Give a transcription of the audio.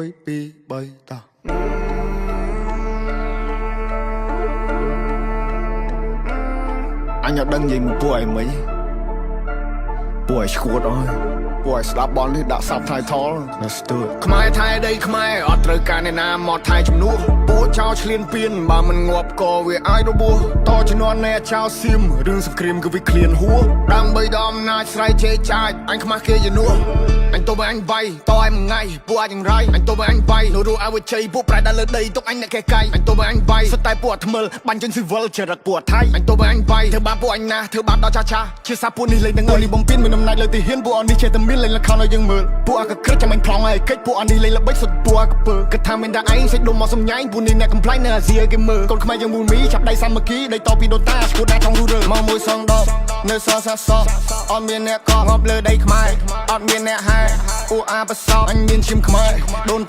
1 2 3តោះអញអត់ដឹងនិយាយមួយពួកឯងមិញពួកឯងឈួតអើយពួកឯងស្ដាប់បននេះដាក់ subtitle. Let's do it. ខ្មែរថៃដីខ្មែរអត់ត្រូវការអ្នកណាមកថៃជំនួសពួកចោលឆ្លៀនពៀនបើមិនងាប់ក៏វាអាចរបួសតជំនាន់ណែចោលសៀមរឿងសង្គ្រាមគឺវាឃ្លានហួសដើម្បីដល់អំណាចស្រ័យជេរចាចអញខ្មាស់គេជំនួសអញទៅបើអញវាយតឲ្យមួយថ្ងៃពួកអាចយ៉ាងរៃអញទៅបើអញវាយនៅរស់អវិជ័យពួកប្រែដល់លើដីទុកអញអ្នកកេះកៃអញទៅបើអញវាយសុទ្ធតែពួកអាថ្មិលបាញ់ចេញស៊ីវិលចរិតពួកអាថៃអញទៅបើអញវាយធ្វើបាបពួកអញណាស់ធ្វើបាបដល់ចាស់ចាស់ជាសាពួកនេះលេងនឹងនេះបំពេញមានអំណាចលើទីហ៊ានពួកអនេះចេះតែមានលេងល្ខោនឲ្យយើងមើលពួកអាកក្រិចចាំអញប្លង់ឲ្យកិច្ចពួកអនេះលេងល្បិចសុទ្ធពួកអាកពើគិតថាមានតែឯងសេចដុំមកសំញែងពួកនេះអ្នកកំប្លែងនៅអាស៊ីឲ្យគេមើលកូនខ្មែរយើងមូលមីចាប់ដៃសាមគ្គីដីតពីដូនតាឈួតណាចង់រੂរើ មកមួយសងដបនៅសល់សាសអត់មានអ្នកកងាប់លើដីខ្មែរអត់មានអ្នកហែអ៊ូអាប្រសព អញមានឈាមខ្មែរដូនតា